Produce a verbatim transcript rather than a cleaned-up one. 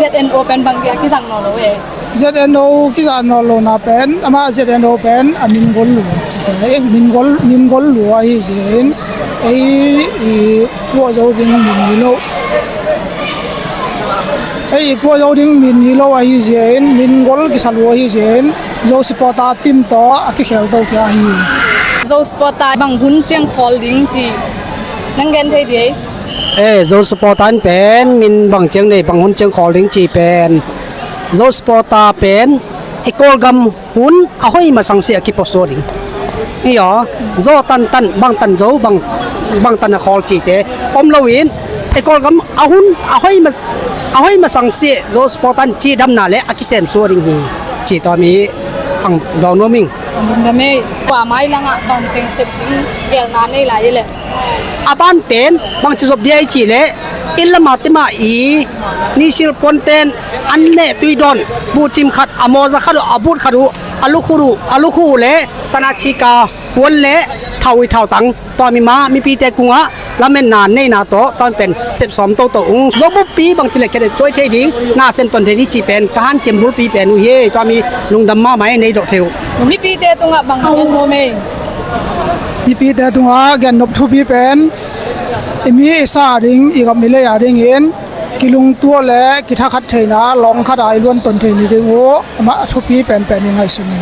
Z N O pen bang dia kizang nawn lo e. Z N O kizang nawn lo na pen, amah Z N O pen a min gol lua, min gol, min gol lua ahi zin, ei i puah zo ding min hi lo. Ei i puah zo ding min hi lo ahi zin, min gol kisa lua ahi zin, Zo supporter team tawh a kikhel to kia ahi. Zo supporter bang hun ciang khawl ding ci nang gen thei dih. Eh, Zo supporter in pen min bang ciang nei, bang hun ciang khawl ding ci pen, Zo supporter pen i Kawlgam hun a hoi masang si a kipusuak ding. Iyo, Zo tantan, bang tan Zo, bang, bang tan a khawl cite om loin, i Kawlgam a hun a hoi mas-, a hoi masang si Zo supporter in cidamna le a kisem suak ding hi. Ci tawm i ang dawng nuam ing. Ang dawng nuam ing. Kua mai langah bang teng sep ding gelna nei lai i le. A ban pen bangci zop dia i cih leh, inn lamah timah i nisil puanten an leh tui dawn, buhcim khat, a mawza khat uh, a but khat uh, a lukhu uh, a lukhu uh leh tana cika puan leh thau i thautang, tua mi mah mipite kungah lametna neihna tawh tua pen sep sawm toto ung. Zo buppi bangci leh khedet tuai thei ding, na sem ton thei ding cih pen ka hanciam bulpi pen uh hi. Tua mi lungdam mahmah ei, nei dawh thei uh. Mipite tungah bang gen nuam ei. Mipite tungah gen nop thupi pen, i mi i sa a ding, i gam i lei a dingin kilungtuah le kithakhat theihna lawng khat a i luan ton thei ni ding uh, amah thupi penpen i ngaihsun hi.